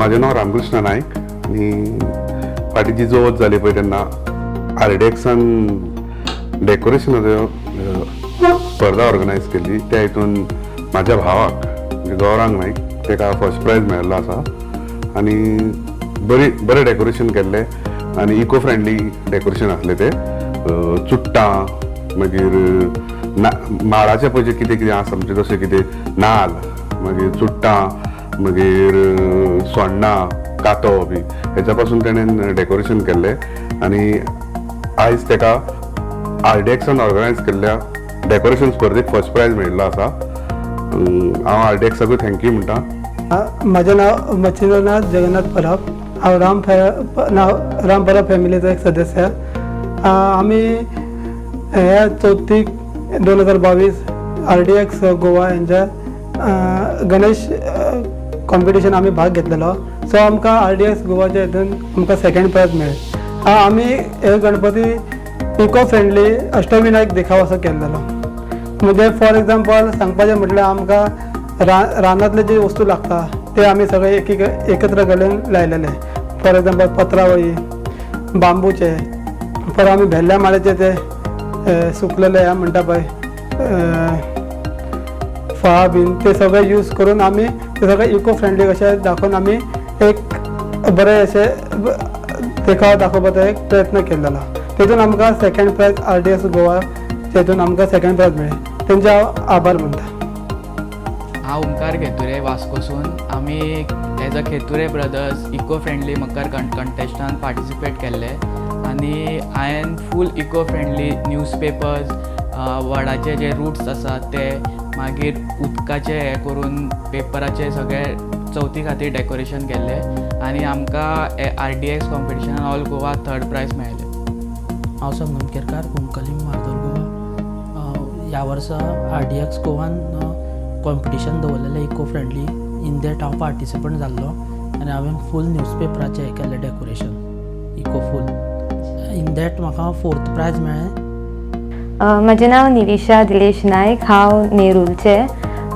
म्हाजें नांव रामकृष्ण नायक आनी फाटीं जी चवथ जाली पळय तेन्ना आरडीएक्सान डेकोरेशनाचो स्पर्धा ऑर्गनायज केल्ली. त्या हितून म्हाज्या भावाक म्हणजे गौरांग नायक ताका फर्स्ट प्रायज मेळिल्लो आसा आनी बरी बरें डेकोरेशन केल्लें आनी इको फ्रेंडली डेकोरेशन आसलें तें. चुट्टां, मागीर ना माडाचे पळय जे कितें कितें आसा, म्हणजे जशें कितें नाल, मागीर चुट्टां, मागीर सोण्णां, कातो बी हेच्या पासून तेणेन डेकोरेशन केल्लें. आनी आयज ताका आरडीएक्सान ऑर्गनायज केल्ल्या डेकोरेशन स्पर्धेक फर्स्ट प्रायज मेळिल्लो आसा. हांव आरडीएक्साकूय thank you म्हणटा. म्हजें नांव मच्छिंद्रनाथ जगन्नाथ परब. हांव राम फॅ नांव राम परब फॅमिलीचो एक सदस्य. आमी ह्या चवथीक 2022 आरडीएक्स गोवा हेंच्या गणेश कॉम्पिटिशन आमी भाग घेतलेलो. सो आमकां आरडीएक्स गोवाच्या हितून आमकां सेकंड प्रायज मेळ्ळें. आमी हे गणपती इको फ्रेंडली अष्टविनायक देखाव असो केल्लेलो. म्हणजे फॉर एग्जाम्पल सांगपाचें म्हटल्यार, आमकां रानांतले जे वस्तू लागता ते आमी सगळे एक एकत्र घालून लायलेले. फॉर एग्जाम्पल पत्रावळी, बांबूचे, परत आमी भेल्ल्या माळ्याचे ते सुकलेले हे म्हणटा पळय फळां बीन, ते सगळे यूज करून आमी ते सगळे इको फ्रेंडली कशे दाखोवन आमी एक बरें अशें देखाव दाखोवपाचो एक प्रयत्न केल्लो. तेतून आमकां सेकंड प्रायज, आरडीएक्स गोवा तेतून आमकां सेकंड प्रायज मेळ्ळें. तेंचे हांव आभार मानता. हांव ओंकार खेतुरे, वास्कोसून. आमी as a Kheture brothers eco friendly Makar कंटेस्टान participate केल्ले आनी हांवें फूल इको फ्रेंडली न्यूजपेपर्स, वडाचे जे रुट्स आसात ते, मागीर उदकाचे हे करून पेपराचे सगळे चवथी खातीर डेकोरेशन केल्लें आनी आमकां आरडीएक्स कॉम्पिटिशनान ऑल गोवा थर्ड प्रायज मेळ्ळें. हांव संगम केरकार, कुंकळी, म्हार्दोळ, गोवा. ह्या वर्सा आरडीएक्स गोवान कॉम्पिटिशन दवरलेलें इको फ्रेंडली. इन that हांव पार्टिसिपंट जाल्लो आनी हांवें फूल न्यूजपेपराचें हें केल्लें decoration eco full. In that म्हाका फोर्थ प्रायज मेळ्ळें. म्हजें नांव निलिशा दिलेश नायक. हांव नेरूलचें.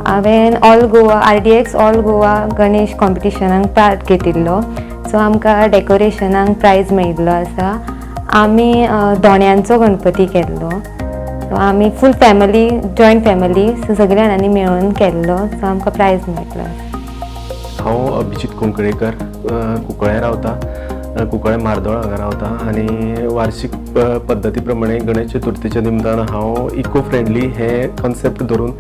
हांवें all Goa, RDX all Goa Ganesh कॉम्पिटिशनाक पार्ट घेतिल्लो. सो आमकां डेकोरेशनाक प्रायज मेळिल्लो आसा. आमी दोण्यांचो गणपती केल्लो. सो आमी full family, joint family, so सगळ्या जाणांनी मेळून केल्लो. सो आमकां प्रायज मेळिल्लो आसा. हांव अभिजीत कुंकळेकर, कुंकळ्ळे रावता, कुंकळ्ळे म्हार्दोळ हांगा रावता आनी वार्षिक पद्दती प्रमाणे गणेश चतुर्थीच्या निमतान हांव इको फ्रेंडली हे कॉन्सेप्ट धरून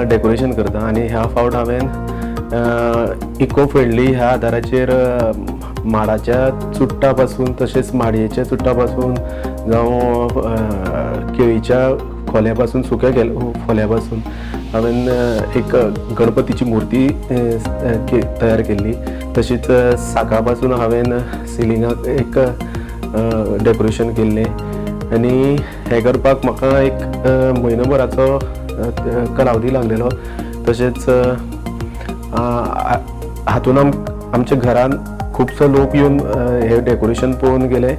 डेकोरेशन करता. आनी ह्या फावट हांवें इको फ्रेंडली ह्या आदाराचेर माडाच्या चुट्टा पासून, तशेंच माडयेच्या चुट्टा पासून, जावं केळीच्या खोल्या पासून, सुक्या खोल्या पासून हांवें एक गणपतीची मुर्ती तयार केल्ली. तशीच साका पासून हांवें सिलिंगाक एक डेकोरेशन केल्लें आनी हें करपाक म्हाका एक म्हयनो भराचो कालावधी लागलेलो. तशेंच हातून आमच्या घरान खुबसो लोक येवन हें डेकोरेशन पळोवन गेले.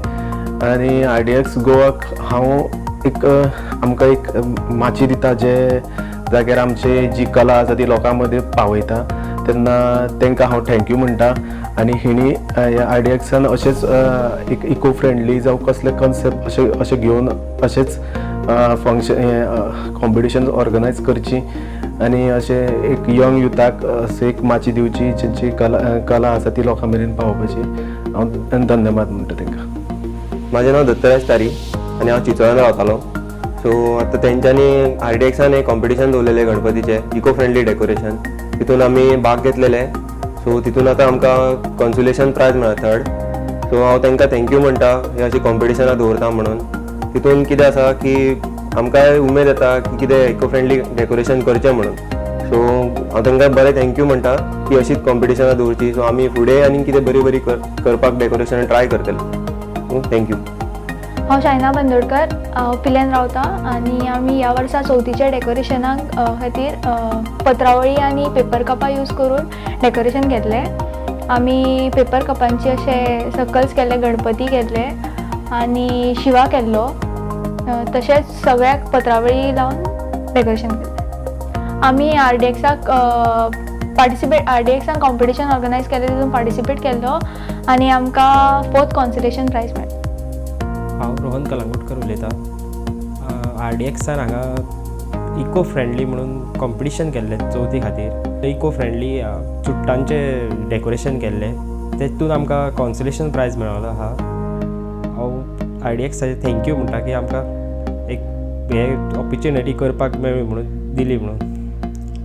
आनी आरडीएक्स गोवाक हांव एक आमकां एक माची दिता, जे जाग्यार आमची जी कला आसा ती लोकां मदीं पावयता, तेन्ना तांकां हांव thank you म्हणटा. आनी हेणी ह्या आरडीएक्सान अशेंच एक इको फ्रेंडली जावं कसले कॉन्सेप्ट अशें अशें घेवन अशेंच फंक्शन हें कॉम्पिटिशन ऑर्गनायज करची आनी अशें एक यंग युथाक अशें एक माची दिवची, जेंची कला कला आसा ती लोकां मेरेन पावोवपाची. हांव धन्यवाद म्हणटा तांकां. म्हाजें नांव दत्तराज तारी आनी हांव चिंचोळ्यान रावतालो. सो आतां तेंच्यांनी आरडीएक्सान एक कॉम्पिटिशन दवरलेलें गणपतीचें इको फ्रेंडली डेकोरेशन. तितून आमी भाग घेतलेले. सो तितून आतां आमकां कॉन्सोलेशन प्रायज मेळ्ळा, थर्ड. सो हांव तांकां thank you म्हणटा, हे अशी कॉम्पिटिशनां दवरता म्हणून. तितून कितें आसा की आमकांय उमेद येता की कितें इको फ्रेंडली डेकोरेशन करचें म्हणून. सो हांव तांकां बरें thank you म्हणटा की अशीच कॉम्पिटिशनां दवरची, सो आमी फुडें आनी कितें बरी बरी करपाक डेकोरेशन ट्राय करतले. Thank you. हांव शायना बंदोडकर, हांव पिल्यान रावता आनी आमी ह्या वर्सा चवथीच्या डेकोरेशनाक खातीर पत्रावळी आनी पेपर कपां यूज करून डेकोरेशन घेतलें. आमी पेपर कपांचे अशे सर्कल्स केल्ले, गणपती केल्ले आनी शिवा केल्लो. तशेंच सगळ्याक पत्रावळी लावन डेकोरेशन केल्लें. आमी आरडीएक्साक. पार्टिसिपेट आरडीएक्सान कॉम्पिटिशन ऑर्गनायज केलें तितून पार्टिसिपेट केल्लो आनी आमकां फोर्थ कॉन्सलेशन प्रायज मेळ्ळें. हांव रोहन कलंगूटकर उलयतां. आरडीएक्सान हांगा इको फ्रेंडली म्हणून कॉम्पिटिशन केल्लें चवथी खातीर. इको फ्रेंडली चुट्टांचें डेकोरेशन केल्लें, तेतून आमकां कॉन्सलेशन प्रायज मेळ्ळो आहा. हांव आरडीएक्साचें thank you म्हणटा की आमकां एक हे ऑपॉर्च्युनिटी करपाक मेळ्ळी म्हणून, दिली म्हणून.